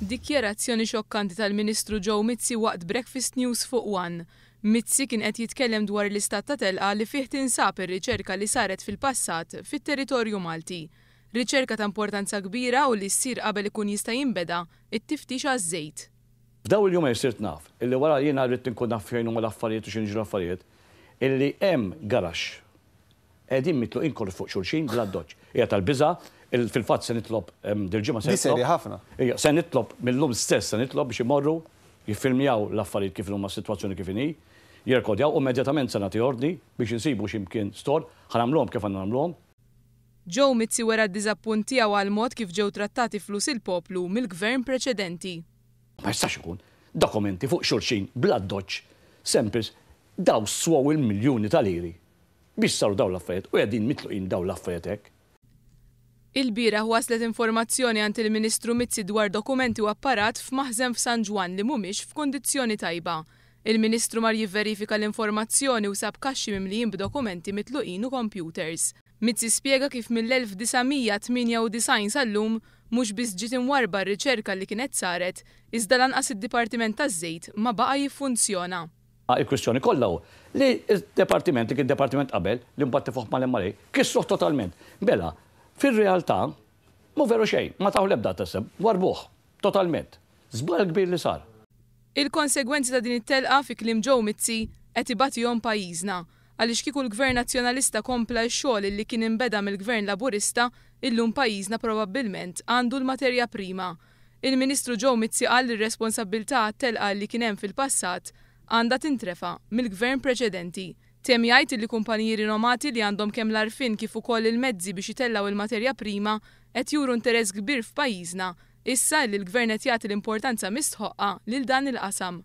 Dikjarazzjoni xokkanti tal-Ministru Joe Mizzi waqt Breakfast News fuq One. Mizzi kien qed jitkellem dwar l-istat ta' telqa li fih tinsab ir-riċerka li saret fil-passat fit-territorju Malti. Riċerka ta' importanza kbira u li ssir qabel ikun jista' jinbeda t-tiftix għaż-żejt. F'dawn il-jumejn sirt naf, illi wara jiena ridt inkun naf fejn huma l-affarijiet u x'inhi jiġru l-affarijiet, illi hemm garaxx qegħdin mitluqin kollox fuq xulxin bl-addoċċ. Hija tal-biża', fil-fatt se nitlob dil-ġimgħa se Di nitlob. serja ħafna. Ija, se nitlob mil-lum stess se nitlob biex imorru jiffilmjaw l-affarijiet kif inhuma s-sitwazzjoni kif inhi, jirrekordjaw u immedjatament se nagħti ordni biex insibu xi mkien store, ħa nagħmluhom kif għandna nagħmluhom. Joe Mizzi wera d-diżappunt tiegħu għall-mod kif ġew trattati flus il-poplu mill-Gvern preċedenti. Ma jistax ikun. Dokumenti fuq xulxin bl-addoċċ, samples, daw swew il-miljuni ta' liri biex saru dawn l-affarijiet u qegħdin mitluqin dawn l-affarijiet hekk. Ilbieraħ waslet informazzjoni għand il-Ministru Mizzi dwar dokumenti u apparat f'maħżen f'San Ġwann li mhumiex f'kundizzjoni tajba. Il-Ministru mar jivverifika l-informazzjoni u sab kaxxi mimlijin b'dokumenti mitluqin u kompjuters. Mizzi spjega kif mill-1998 sal-lum mhux biss ġiet imwarrba r-riċerka li kienet saret, iżda lanqas id-Dipartiment taż-Żejt ma baqa' jiffunzjona. Il-kwistjoni kollha hu li d-dipartiment li kien dipartiment qabel, li mbagħad tefgħuh mal-MRA, kissruh totalment. Mela, fir-realtà, mhu veru xejn, ma tawh l-ebda tasem, warrbuh totalment. Żball kbir li sar. Il-konsegwenzi ta' din it-telqa, fi kliem Joe Mizzi, qed ibatihom pajjiżna. Għaliex kieku l-Gvern Nazzjonalista kompla x-xogħol illi kien inbeda mill-Gvern Laburista, illum pajjiżna probabbilment għandu l-materja prima. Il-Ministru Joe Mizzi qal li r-responsabbiltà għat-telqa illi kien hemm fil-passat għandha tintrefa' mill-Gvern preċedenti. Temm jgħid illi kumpaniji rinomati li għandhom kemm l-għarfien kif ukoll il-mezzi biex itellgħu il-materja prima qed juru interess kbir f'pajjiżna issa illi l-Gvern qed jagħti l-importanza mistħoqqa lil dan il-qasam.